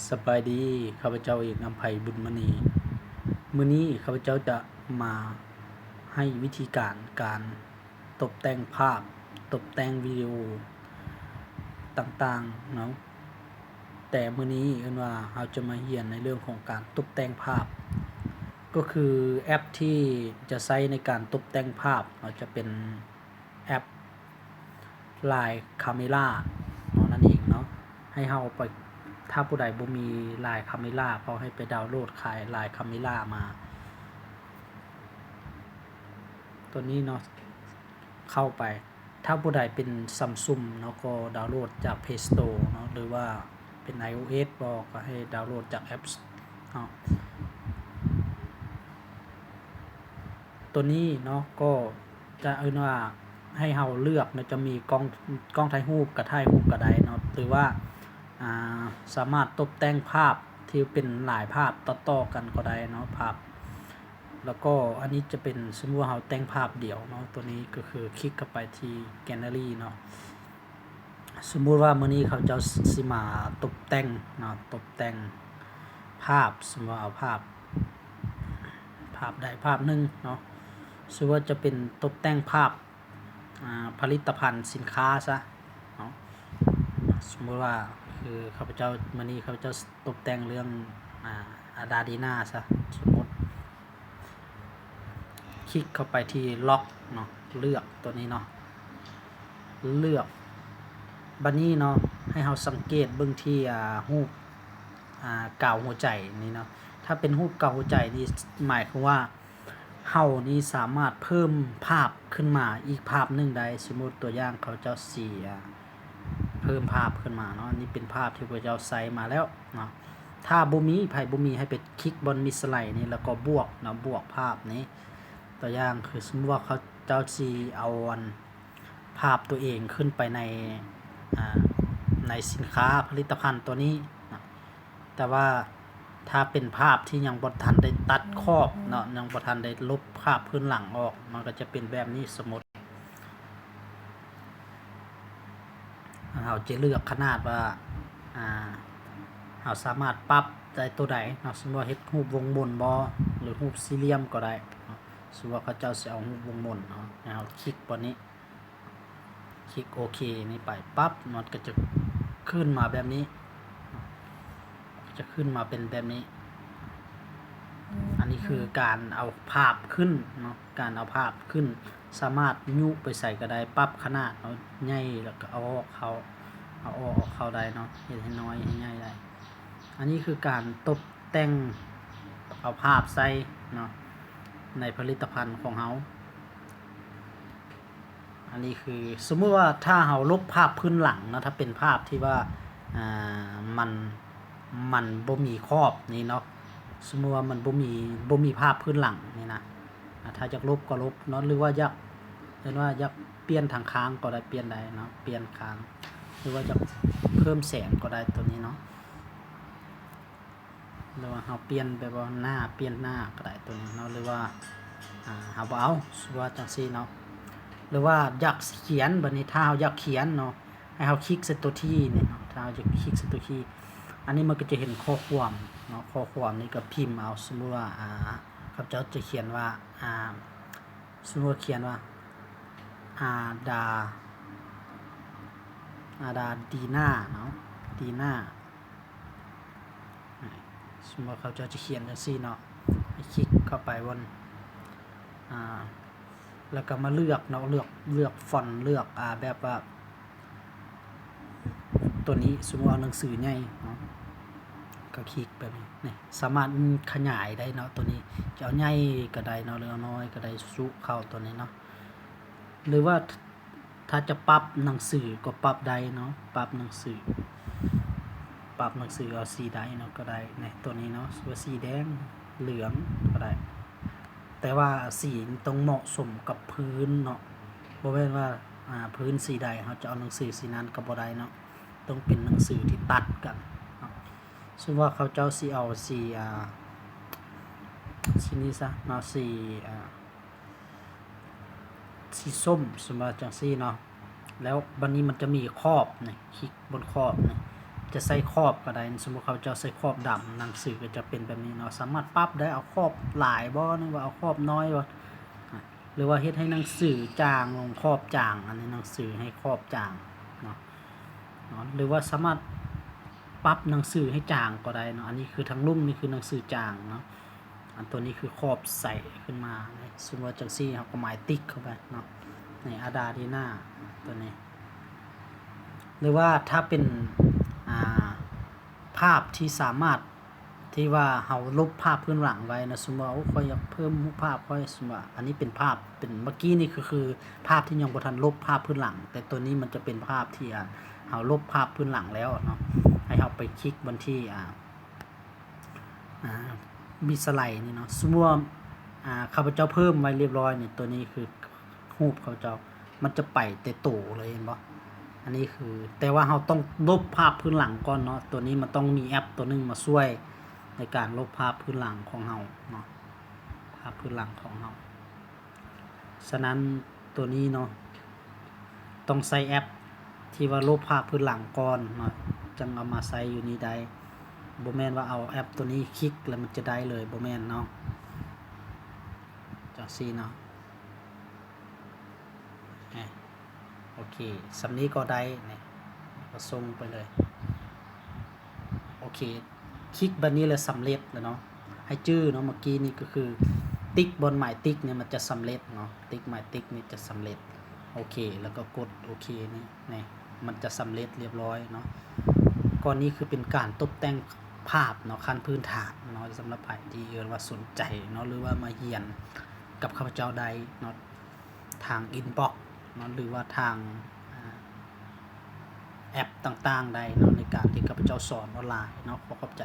ສະບາຍດີ, ຂ້າພະເຈົ້າເອກ ອຳໄພ ບຸນມະນີ. ມື້ນີ້ຂ້າພະເຈົ້າຈະມາໃຫ້ວິທີການ ການຕົບແຕ່ງພາບ, ຕົບແຕ່ງວິດີໂອຕ່າງໆເນາະ. ແຕ່ມື້ນີ້ເອີ້ນວ່າເຮົາຈະມາຮຽນໃນເລື່ອງຂອງການຕົບແຕ່ງພາບ, ກໍຄືແອັບທີ່ຈະໃຊ້ໃນການຕົບແຕ່ງພາບເນາະ ຈະເປັນ ແອັບ Line Camera ເນາະ ນັ້ນເອງເນາະ. ໃຫ້ເຮົາໄປ ຖ້າຜູ້ໃດບໍ່ມີ Line Camera ກໍໃຫ້ໄປດາວໂຫຼດ Line Camera ມາ ຕົວນີ້ເນາະ ເຂົ້າໄປ. ຖ້າຜູ້ໃດເປັນ Samsung ເນາະ ກໍດາວໂຫຼດຈາກ Play Store ເນາະ ຫຼືວ່າເປັນ iOS ບໍ ກໍໃຫ້ດາວໂຫຼດຈາກ App ເນາະ. ຕົວນີ້ເນາະ ກໍຈະເອີ້ນວ່າໃຫ້ເຮົາເລືອກເນາະ ຈະມີກ້ອງ ກ້ອງຖ່າຍຮູບ ກະຖ່າຍຮູບກະໄດ້ເນາະ ຫຼືວ່າ ອ່າ ສາມາດຕົບແຕ່ງພາບທີ່ເປັນຫຼາຍພາບຕໍ່ໆກັນກໍໄດ້ເນາະ ພາບ. ແລ້ວກໍອັນນີ້ຈະເປັນ ສົມມຸດວ່າເຮົາແຕ່ງພາບດຽວເນາະ ຕົວນີ້ກໍຄືຄລິກເຂົ້າໄປທີ່ Gallery ເນາະ. ສົມມຸດວ່າມື້ນີ້ເຂົາເຈົ້າຊິມາຕົບແຕ່ງເນາະ ຕົບແຕ່ງພາບ, ສົມມຸດວ່າເອົາພາບ ພາບໃດພາບໜຶ່ງເນາະ, ສົມມຸດວ່າຈະເປັນຕົບແຕ່ງພາບ ອ່າ ຜະລິດຕະພັນສິນຄ້າຊະເນາະ. ສົມມຸດວ່າ ຄື ຂ້າພະເຈົ້າ ມື້ນີ້ຂ້າພະເຈົ້າຕົບແຕ່ງເລື່ອງ ອ່າ ອາດາດີນາຊະ ສົມມຸດ. ຄລິກເຂົ້າໄປທີ່ລັອກເນາະ ເລືອກຕົວນີ້ເນາະ ເລືອກ. ບັດນີ້ເນາະ ໃຫ້ເຮົາສັງເກດເບິ່ງທີ່ ອ່າ ຮູບ ອ່າ ກາວຫົວໃຈນີ້ເນາະ. ຖ້າເປັນຮູບກາວຫົວໃຈນີ້ ໝາຍຄວາມວ່າເຮົານີ້ສາມາດເພີ່ມພາບຂຶ້ນມາອີກພາບໜຶ່ງໄດ້. ສົມມຸດຕົວຢ່າງ ຂ້າພະເຈົ້າຊິ ອ່າ ເພີ່ມພາບຂຶ້ນມາເນາະ. ອັນນີ້ເປັນພາບທີ່ພວກເຈົ້າໃຊ້ມາແລ້ວເນາະ. ຖ້າບໍ່ມີ ໃຜບໍ່ມີ ໃຫ້ໄປຄລິກບ່ອນມີສະໄລນີ້ ແລ້ວກໍບວກເນາະ ບວກພາບນີ້. ຕົວຢ່າງຄື ສົມມຸດວ່າເຂົາເຈົ້າຊິເອົາອັນ ພາບຕົວເອງຂຶ້ນໄປໃນ ອ່າ ໃນສິນຄ້າຜະລິດຕະພັນຕົວນີ້ເນາະ. ແຕ່ວ່າຖ້າເປັນພາບທີ່ຍັງບໍ່ທັນໄດ້ຕັດຂອບເນາະ ຍັງບໍ່ທັນໄດ້ລົບພາບພື້ນຫຼັງອອກ ມັນກໍຈະເປັນແບບນີ້. ສົມມຸດ ເຮົາຈະເລືອກຂະໜາດວ່າ ອ່າ ເຮົາສາມາດປັບໄດ້ຕົວໃດເນາະ. ສົມມຸດວ່າເຮັດຮູບວົງມົນບໍ ຫຼືຮູບສີ່ຫຼ່ຽມກໍໄດ້ເນາະ. ສົມມຸດວ່າເຂົາເຈົ້າຊິເອົາຮູບວົງມົນເນາະ ໃຫ້ເຮົາຄລິກບ່ອນນີ້ ຄລິກໂອເຄນີ້ໄປປັບ ມັນກໍຈະຂຶ້ນມາແບບນີ້ ຈະຂຶ້ນມາເປັນແບບນີ້. ອັນນີ້ຄືການເອົາພາບຂຶ້ນເນາະ ການເອົາພາບຂຶ້ນ ສາມາດຍຸໄປໃສກໍໄດ້ ປັບຂະໜາດເນາະ ໃຫຍ່ແລ້ວກໍເອົາອອກເຂົ້າ ເອົາອອກເຂົ້າໄດ້ເນາະ ເຮັດໃຫ້ນ້ອຍໃຫ້ໃຫຍ່ໄດ້. ອັນນີ້ຄືການຕົບແຕ່ງເອົາພາບໃສ່ເນາະ ໃນຜະລິດຕະພັນຂອງເຮົາ. ອັນນີ້ຄື ສົມມຸດວ່າຖ້າເຮົາລົບພາບພື້ນຫຼັງເນາະ ຖ້າເປັນພາບທີ່ວ່າ ອ່າ ມັນ ມັນບໍ່ມີຂອບນີ້ເນາະ ສົມມຸດວ່າມັນບໍ່ມີ ບໍ່ມີພາບພື້ນຫຼັງນີ້ນະ ອ່າ ຖ້າຢາກລົບກໍລົບເນາະ ຫຼືວ່າຢາກ ເອີ້ນວ່າຢາກປ່ຽນທາງຂ້າງກໍໄດ້ ປ່ຽນໄດ້ເນາະ ປ່ຽນຂ້າງ ຫຼືວ່າຢາກເພີ່ມແສງກໍໄດ້ ຕົວນີ້ເນາະ. ຫຼືວ່າເຮົາປ່ຽນແບບວ່າໜ້າ ປ່ຽນໜ້າກໍໄດ້ຕົວນີ້ເນາະ ຫຼືວ່າ ອ່າ ເຮົາບໍ່ເອົາ ສົມມຸດວ່າຈັ່ງຊີ້ເນາະ. ຫຼືວ່າຢາກຂຽນ ບັດນີ້ຖ້າເຮົາຢາກຂຽນເນາະ ໃຫ້ເຮົາຄລິກໃສ່ຕົວທີນີ້ເນາະ ຖ້າເຮົາຢາກຄລິກໃສ່ຕົວທີ ອັນນີ້ມັນກໍຈະເຫັນຂໍ້ຄວາມເນາະ ຂໍ້ຄວາມນີ້ກໍພິມເອົາ ສົມມຸດວ່າ ອ່າ ຂ້າພະເຈົ້າຈະຂຽນວ່າ ອ່າ ສົມມຸດວ່າຂຽນວ່າ ອາດາ ອາດາດີນາເນາະ ດີນາ ສົມມຸດວ່າເຂົາເຈົ້າຈະຂຽນຈັ່ງຊີ້ເນາະ ໃຫ້ຄລິກເຂົ້າໄປບົນ ອ່າ ແລ້ວກໍມາເລືອກເນາະ ເລືອກ ເລືອກຟອນ ເລືອກ ອ່າ ແບບວ່າ ຕົວນີ້ ສົມມຸດເອົາໜັງສືໃຫຍ່ເນາະ ກໍຄລິກແບບນີ້ ນີ້ ສາມາດຂະຫຍາຍໄດ້ເນາະ ຕົວນີ້ຈະເອົາໃຫຍ່ກໍໄດ້ເນາະ ຫຼືເອົານ້ອຍກໍໄດ້ ຊຸເຂົ້າຕົວນີ້ເນາະ. ຫຼືວ່າ ຖ້າຈະປັບໜັງສືກໍປັບໄດ້ເນາະ ປັບໜັງສື ປັບໜັງສືເອົາສີໃດເນາະ ກໍໄດ້ ນີ້ ຕົວນີ້ເນາະ ວ່າສີແດງ ເຫຼືອງກໍໄດ້ ແຕ່ວ່າສີຕ້ອງເໝາະສົມກັບພື້ນເນາະ ບໍ່ແມ່ນວ່າ ອ່າ ພື້ນສີໃດເຮົາຈະເອົາໜັງສືສີນັ້ນກໍບໍ່ໄດ້ເນາະ ຕ້ອງເປັນໜັງສືທີ່ຕັດກັນເນາະ. ສົມມຸດວ່າເຂົາເຈົ້າຊິເອົາສີ ອ່າ ສີນີ້ຊະເນາະ ສີ ອ່າ ສີສົ້ມ ສົມມຸດວ່າຈັ່ງຊີ້ເນາະ ແລ້ວບັດນີ້ມັນຈະມີຂອບນີ້ ຄລິກບົນຂອບນີ້ ຈະໃສ່ຂອບກໍໄດ້. ສົມມຸດຂ້າພະເຈົ້າໃສ່ຂອບດຳ ໜັງສືກໍຈະເປັນແບບນີ້ເນາະ. ສາມາດປັບໄດ້ ເອົາຂອບຫຼາຍບໍ່ ຫຼືວ່າເອົາຂອບນ້ອຍບໍ່ ອາ ຫຼືວ່າເຮັດໃຫ້ໜັງສືຈາງລົງ ຂອບຈາງ ອັນນີ້ໜັງສືໃຫ້ຂອບຈາງເນາະ ເນາະ ຫຼືວ່າສາມາດປັບໜັງສືໃຫ້ຈາງກໍໄດ້ເນາະ. ອັນນີ້ຄືທາງລຸ່ມ ນີ້ຄືໜັງສືຈາງເນາະ. ອັນຕົວນີ້ຄືຂອບໃສຂຶ້ນມາເນາະ. ສົມມຸດວ່າຈັ່ງຊີ້ ເຮົາກໍໝາຍຕິກເຂົ້າໄປເນາະ ໃນອາດາດີນາຕົວນີ້ ຫຼືວ່າຖ້າເປັນ ອ່າ ພາບທີ່ສາມາດ ທີ່ວ່າເຮົາລົບພາບພື້ນຫຼັງໄວ້ເນາະ. ສົມມຸດວ່າ ໂອ້ ຂ້ອຍຢາກເພີ່ມຮູບພາບຂ້ອຍ ສົມມຸດວ່າ ອັນນີ້ເປັນພາບ ເປັນ ເມື່ອກີ້ນີ້ຄື ຄືພາບທີ່ຍັງບໍ່ທັນລົບພາບພື້ນຫຼັງ ແຕ່ຕົວນີ້ມັນຈະເປັນພາບທີ່ ອ່າ ເຮົາລົບພາບພື້ນຫຼັງແລ້ວເນາະ. ໃຫ້ເຮົາໄປຄລິກບ່ອນທີ່ ອ່າ ອ່າ ມີສະໄລນີ້ເນາະ. ສົມມຸດວ່າ ອ່າ ຂ້າພະເຈົ້າເພີ່ມໄວ້ລຽບຮ້ອຍນີ້ ຕົວນີ້ຄືຮູບຂ້າພະເຈົ້າ ມັນຈະໄປແຕ່ໂຕເລີຍ ເຫັນບໍ່? ອັນນີ້ຄື ແຕ່ວ່າເຮົາຕ້ອງລົບພາບພື້ນຫຼັງກ່ອນເນາະ. ຕົວນີ້ມັນຕ້ອງມີແອັບຕົວໜຶ່ງມາຊ່ວຍໃນການລົບພາບພື້ນຫຼັງຂອງເຮົາເນາະ ພາບພື້ນຫຼັງຂອງເຮົາ. ສະນັ້ນ ຕົວນີ້ເນາະ ຕ້ອງໃຊ້ແອັບທີ່ວ່າລົບພາບພື້ນຫຼັງກ່ອນເນາະ ຈັ່ງເອົາມາໃຊ້ຢູ່ນີ້ໄດ້. ບໍ່ແມ່ນວ່າເອົາແອັບຕົວນີ້ຄລິກແລ້ວມັນຈະໄດ້ເລີຍ ບໍ່ແມ່ນເນາະ. ຈັ່ງຊີ້ເນາະ ອາ ໂອເຄ ສ່ຳນີ້ກໍໄດ້ ນີ້ ກໍສົ່ງໄປເລີຍ. ໂອເຄ ຄລິກບາດນີ້ແລ້ວສຳເລັດແລ້ວເນາະ. ໃຫ້ຈື່ເນາະ ເມື່ອກີ້ນີ້ກໍຄືຕິກບ່ອນໝາຍຕິກນີ້ມັນຈະສຳເລັດເນາະ ຕິກໝາຍຕິກນີ້ຈະສຳເລັດ. ໂອເຄ ແລ້ວກໍກົດໂອເຄນີ້ ນີ້ ມັນຈະສຳເລັດລຽບຮ້ອຍເນາະ. ກໍນີ້ຄືເປັນການຕົບແຕ່ງພາບເນາະ ຂັ້ນພື້ນຖານເນາະ ສຳລັບໃຜທີ່ເອີ້ນວ່າສົນໃຈເນາະ ຫຼືວ່າມາຮຽນກັບຂ້າພະເຈົ້າໄດ້ເນາະ ທາງອິນບັອກເນາະ ຫຼືວ່າທາງ ອ່າ ແອັບຕ່າງໆໄດ້ເນາະ ໃນການທີ່ຂ້າພະເຈົ້າສອນອອນລາຍເນາະ. ຂໍຂອບໃຈ.